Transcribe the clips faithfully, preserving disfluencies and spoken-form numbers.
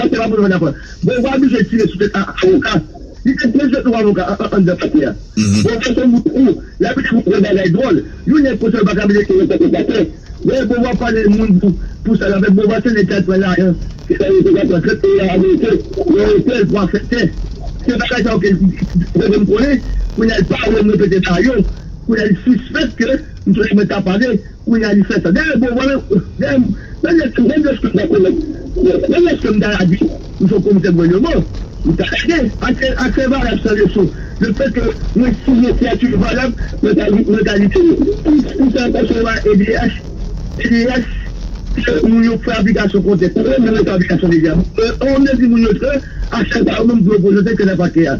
Bovwa se pa pou nou fè afè. Bovwa oblije tire sou tèt a- avoka. Li te bezwen twa avoka an- an- anndan pakè a. Bovwa se yon moun fou. L ap di yon bagay dwòl. Yon nèg konsa yo pa ka mete yon tèt pakè. Lè Bovwa pale moun pou, pou sa l ap fè, Bovwa se nèg k al pran lajan. Se sa yo te ka pran trant peyi a ameriken, yon otèl pou afèktè. Se bagay sa yo ke, ke m konnen, kounye a l pa wè m repete sa yo. Kounye a li sispèk ke m sou mwen ta pale, kounye a li fè sa. Dayè, Bovwa, dayè, menm lèske, menm lèske m ta konnen, menm lèske m ta di, m se komisè gouvènman. Ou ta gade, aksè, aksè valab san leson. Lefètke mwen siyen siyati valab, mwen ta li, mwen ta li tini. Pou, pou sa, paske w a E D H, E D H, se moun yo fè aplikasyon kontèks. Mwen, mwen fè aplikasyon deja. E, on mezi moun yo fè, aksè sa yo menm pou yo prezante ke nan pakè a.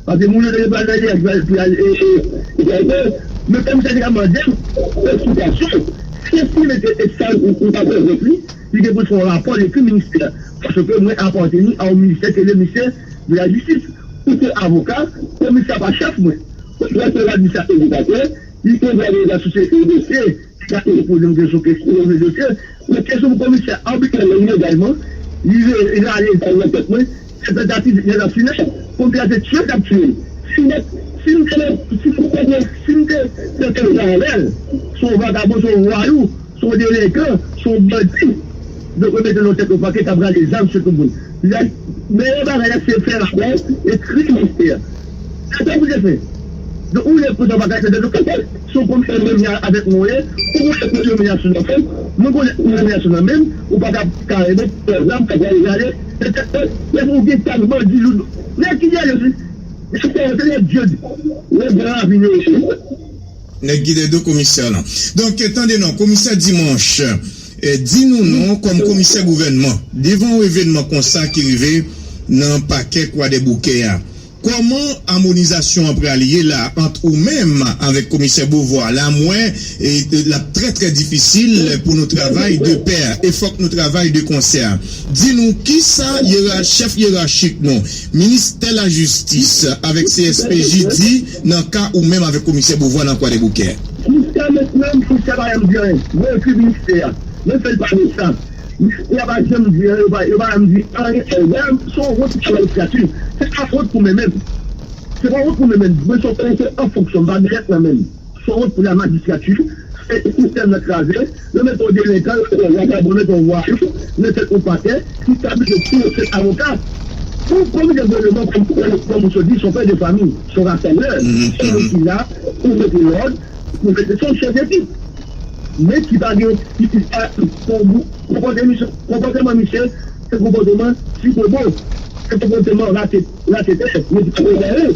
Paske moun yo te pral nan E D H pou y al, e, e, e, men komisè te ka mande m, eksplikasyon. Si estime ke e sa, ou, ou pa prezant li, li gen pou l fè yon rapò, l ekri ministè a. Paske mwen apateni a yon ministè ke le ministè de la jistis. Ou se avoka, komisè pa chèf mwen. Komisè pa di sa edikatè, li te vwale la sou se dosye, li ka te poze m kesyon, kesyon, poze dosye. Men kesyon pou komisè a, abitrèman, ilegalman, li re- li rale zam nan tèt mwen, se tantativ de lasasinay, komisè a se tiye k ap tiye m. Si nèg, si m te nan, si m te, si m te, te, te avè l, se yon vagabon, se yon vwayou, se yon delenkan, se yon bandi. Donk, yo mete l nan tèt yon pakèt, t ap rale zam sou tout moun. Lè, meyè bagay la, se fè rapò, ekri ministè a. Se sa pou te fè. Donk, ou lè pou sa pa ka fè, donk, se yon komisè menm jan avèk mwen ye, ou konnen kote yo mennen aksyon nan fè, mwen konnen ou mennen aksyon nan menm, ou pa ka, ka remet, fè zam, pa ka rale, se, se, se, se pou gen tag bandi loud. Nèg ki dèyè yo, se, se, se nèg Dye, nèg gran ravin yo ye. Nèg ki dèyè do komisè lan. Donk, tande non, komisè Dimanche, eh, di nou non kòm komisè gouvènman. Devan yon evènman konsa ki rive nan pakè Kwadèboukè a, kòman amonizasyon an pral ye la ant ou menm avèk komisè Beauvoir la? M wè, e, l ap trè, trè difisil pou nou travay de pè, e fòk nou travay de konsè. Di nou, kisa yera- chèf yerachik nou, ministè lajistis avèk C S P J di nan ka ou menm avèk komisè Beauvoir nan Kwadèboukè? Jiska mentnan, ministè pa janm di anyen. Mwen ekri ministè a. Mwen fè l pale sa. Ministè a pa janm di anyen, yo pa, yo pa janm di anyen. Dayè, se yon wont pou majistrati. Se pa wont pou mwen menm. Se pa wont pou mwen menm. Mwen se yon komisè an fonksyon, m pa gen rèt nan men m. Se yon wont pou lamajistrati. Se sistèm nan kraze. Yo mete yon delenkan, yo mete yon vagabon, yo mete yon vwayou, yo mete yon pakè, ki tabli de tou se avoka. Pou komisè gouvènman, kòm, kòm, kòm misye di, se yon pè de fanmi, se yon rasanblè, se yon moun ki la pou mete lòd, pou mete, se yon chèf dekip. Men ki pa gen, ki, ki pa, konpòte misye, konpòteman misye, se konpòteman ti bobo, se konpòteman raketè, raketè, men ki pa gen anyen.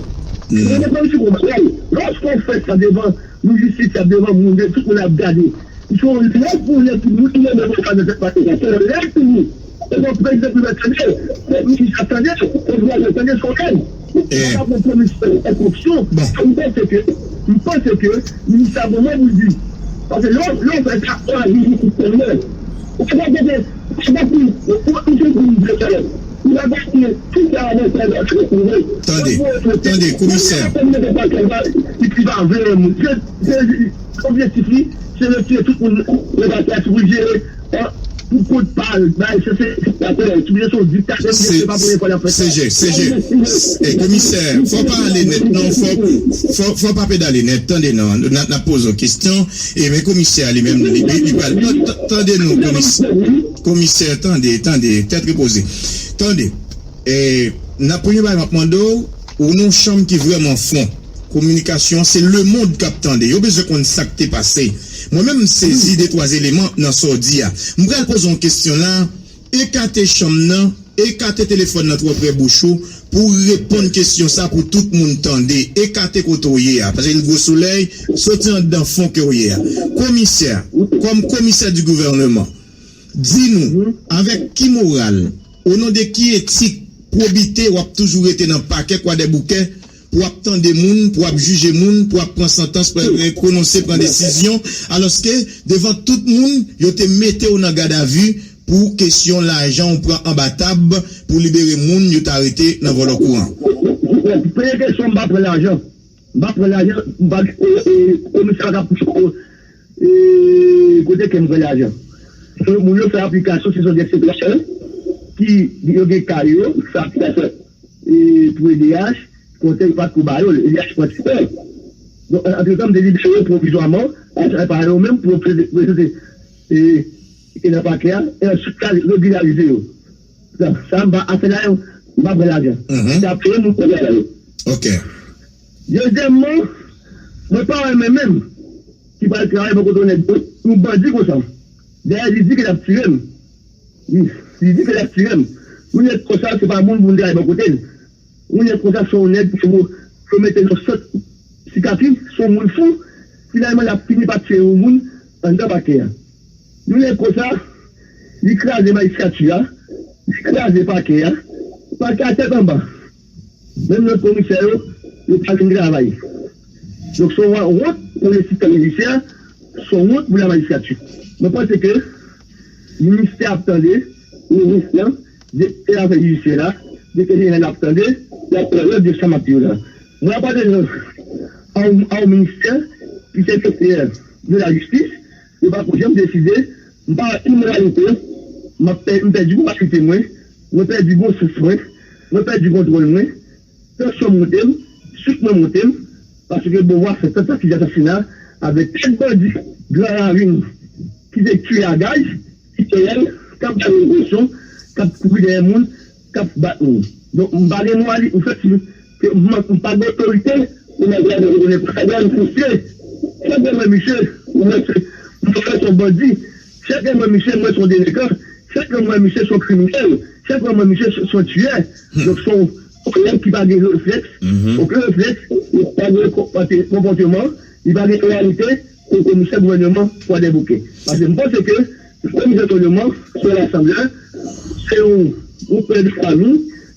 Lè w fè yon bagay, lòske w fè sa devan, nou jistis ap devan moun, tout moun ap gade. Se yon lè pou lè pou nou ki renmen mwen pa nan tèt pati sa. Se yon lè pou nou. E bon, prezidan pou mwen tande, pou minis ap tande, pou vwazen tande, se yon lè. Ou pa pou pran misyon an fonksyon. M panse ke, m panse ke minis la gon mo pou l di. Paske lè w, lè w fè sa, w aji pou sistèm nan. Ou pa gen, ou pa pou, ou, ou, ou se pou vle fè. Ou pa gen tout sa nan fè nan fè. Tande, tande, komisè. Li pa vle moun. Se, se, objektif li, se retire tout moun nan pati a pou l jere, an, pou kont pa l. Bay, se, se diktatè, li se yon diktatè, li se pa premye fwa l ap fè sa. Se jè, se jè. E, komisè, fò pa ale nèt, non, fò, fò, fò pa pedale nèt, tande non, n a, n ap poze w kesyon, e men komisè a li menm, li, li, li pral, tan- tan- tande nou, komisè. Komisè, tande, tande, tèt repoze. Tande, e, nan premye bagay m ap mande w, ou nan yon chanm ki vrèman fon. Kominikasyon, se lemonn k ap tande. Yo bezwen konn sa k te pase. Mwen menm, m sezi de twa eleman nan sa w di a. M pral poze yon kesyon la, ekate chanm nan, ekate telefòn nan twò prè bouch ou, pou w reponn kesyon sa pou tout moun tande. Ekate kote w ye a, paske l gwo solèy, soti anndan fon ke w ye a. Komisè, kòm komisè di gouvènman, di nou, avèk ki moral, o non de ki etik, pwobite w ap toujou rete nan pakè Kwadèboukè pou w ap tande moun, pou w ap jije moun, pou w ap pran santans, pran- pwononse, pran desizyon, alòske devan tout moun, yo te mete w nan gadavi pou kesyon lajan w pran anba tab pou libere moun yo t arete nan vòlò kouran. Premye kesyon, m pa pran lajan. M pa pran lajan, m pa gen komisè k ap e, kote ke m pran lajan. Moun yo fè aplikasyon, se sou de sitwayen ki yo gen kay yo, fè aplikasyon e, pou E D H, kontè yo pa t ko ba yo, E D H pran ti pè. Donk, antretan, m te libere yo pwovizwaman, a, a, pa yo menm pou yo prezante e, ki nan pakè a, e answit sa regilarize yo. Sa, sa m pa afè la, yo, m pa pran lajan. Se ap fè moun pran lajan yo. Ok. Dezyèmman, mwen pa renmen menm ki pral travay bò kote yon nèg, yon bandi konsa. Dayè, li di ke l ap tire m. Li, li di ke l ap tire m. Yon nèg konsa, se pa moun pou n travay bò kote l. Yon nèg konsa, se yon nèg ki fo, fo mete nan sant sikatri, se yon moun fou. Finalman, l ap fini pa tire yon moun anndan pakè a. Yon nèg konsa, li kraze majistrati a, li kraze pakè a, pakè a tèt anba. Menm lòt komisè yo, yo pa vin travay. Donk, se yon wont pou le sistèm jidisyè, se yon wont pou la majistrati. Mwen panse ke ministè ap tande, minis lan, direktè afè jidisyè la, direktè jeneral ap tande, y ap pran lòt de sa m ap di yo la. Mwen apartene a yon, a yon ministè ki se sektè de la jistis, yo pa ko janm deside, m pa wè ki moralite, m ap pè-, m pèdi konpasite mwen, mwen pèdi bon sans mwen, mwen pèdi kontwòl mwen, tansyon monte m, sik mwen monte m, paske bon, w ap fè tantativ asasina avèk kèk bandi Gran Ravin ki te tiye a gaz, ki fè l, k ap bay enpresyon, k ap kouri dèyè moun, k ap bat moun. Donk, m pa gen mwa li, m santi ke m, m pa gen otorite pou m al gade konnen sa gen m pouse. Chak lè m wè misye, m wè se, m wè se yon bandi. Chak lè m wè misye, m wè se yon delenkan. Chak lè m wè misye, se yon kriminèl. Chak lè m wè misye, se, se yon tiyè. Donk, se yon, se yon nèg ki pa gen reflèks, okenn reflèks, li pa gen konpòte-, konpòteman, li pa gen moralite, pou komisè gouvènman Kwadèboukè. Paske m panse ke komisè gouvènman, se yon rasanblè, se yon, yon pè de fanmi,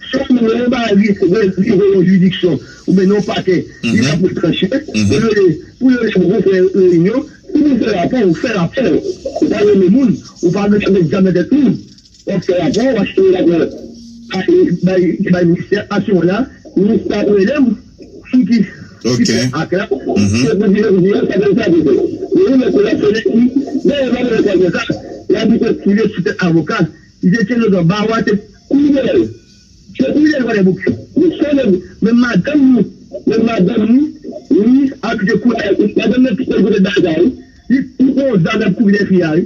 se yon moun yo ba li, li, li yon jiridiksyon, oubyen yon pakè, li pa pou tranche, pou yo, pou yo pou fè reyinyon, pou nou fè rapò, ou fè rapò, ou pa renmen moun, ou pa mete zam nan tèt moun. W ap fè rapò, w ap fè rapò. Bay, bay ministè asirans la, ministè ap rele m, ki, ki, ki fè ak la, se pou di, di, sa, sa, sa, sa. Mwen, mwen, se la, se li, men, mwen, mwen, mwen, sa, la, li te tire sou tèt avoka, li te tire nan ba, wa, te kouri dèyè l. Se kouri dèyè l, Kwadèboukè. Li sonnen, men madanm li, men madanm li, li, ap te kouri, madanm nan, ki te kote bagay, li, li pran zam, ap kouri dèyè fi a, wi.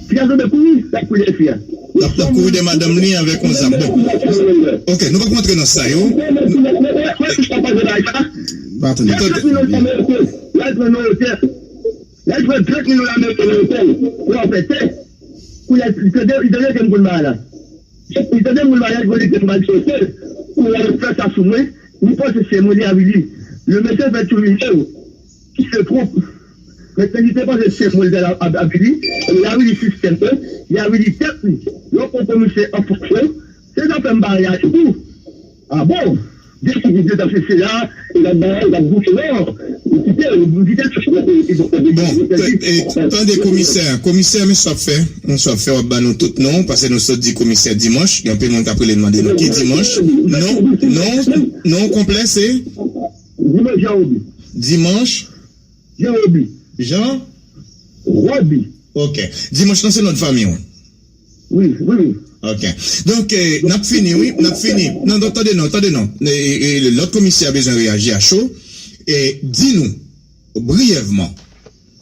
Fi a sanble kouri, l ap kouri dèyè fi a. L ap, l ap kouri dèyè madanm li avèk yon zam. Bon. Ok, nou p ap rantre nan sa yo. Pa tande. L al pran nan otèl. L al pran trant milyon ameriken nan otèl. Pou afè tè. Kounye a, li tande, li tande ke m konn bagay la. Li tande moun bagay, li konn li te mal sote. Kounye a, l ap fè sa sou mwen. Li panse se mwen, li avili. Le mesye fè tou videyo. Ki se twonp. Mentnan li te panse se mwen l t al avili, li avili sistèm mwen, li avili tèt li. Lè w pran komisè an fonksyon, se zafè m pa reyaji pou. A bon? Desi ki te tap chèche la, e l ap bagay, l ap bouche, non. M kite, m kite l chèche. Bon, e, tande komisè, komisè, men sa w ap fè, men sa w ap fè, w ap ba nou tout non, paske nou sot di komisè dimanch, gen anpil moun k ap rele mande nou ki dimanch. Non, non, non konplè se? Dimanch Jean Roby. Dimanch? Jean Roby. Jean? Roby. Ok. Dimanch lan se non de fanmi w? Wi, wi, wi. Ok. Donk, eh, n ap fini, wi, n ap fini. Non, non, tande non, tande non. E, e, e, lòt komisè a bezwen reyaji a cho. E, di nou, briyèvman,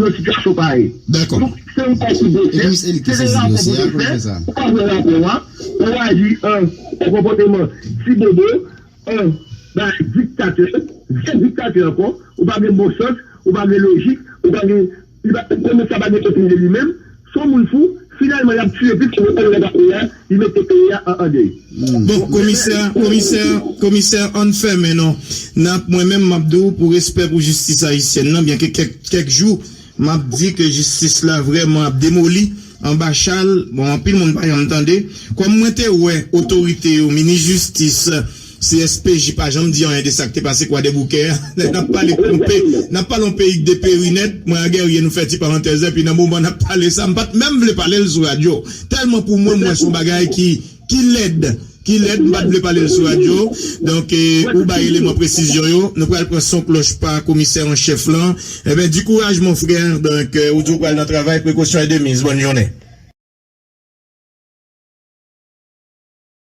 nan sitiyasyon parèy. Donk, se yon kò ki bese, se de rapò pou te fè, ou pa wè rapò a, ou aji an, an konpòteman ti bobo, an bagay diktatè, vye diktatè ankò, ou pa gen bon sans, ou pa gen lojik, ou pa gen, li pa, kòm sa pa gen opinyon li menm, se yon moun fou, finalman y ap tiye plis ke lè l ap la, li mete peyi a an, an dèy. Bon, komisè, komisè, komisè, ann fèmen non. N ap, mwen menm, m ap di w, pou respè pou jistis ayisyèn nan, byenke kèk, kèk jou, m ap di ke jistis la vrèman ap demoli anba chal, bon, anpil moun pa janm tande. Kòm mwen te wè otorite yo, minis jistis, C S P J pa janm di anyen de sa k te pase Kwadèboukè a. N ap pale yon peyi, n ap pale yon peyi k deperi nèt. Mwen ak Guerrier nou fè ti parantèz la, epi nan moman n ap pale sa, m pa t menm vle pale l sou radyo. Tèlman pou mwen, mwen se yon bagay ki, ki lèd. Ki lèd, m pa t vle pale l sou radyo. Donk, eh, ou bay eleman presizyon yo. Nou pral pran son klòch pa komisè an chèf lan. Eben, di kouraj, mon frè. Donk, eh, ou di w pral nan travay, précaution est de mise. Bòn jounen.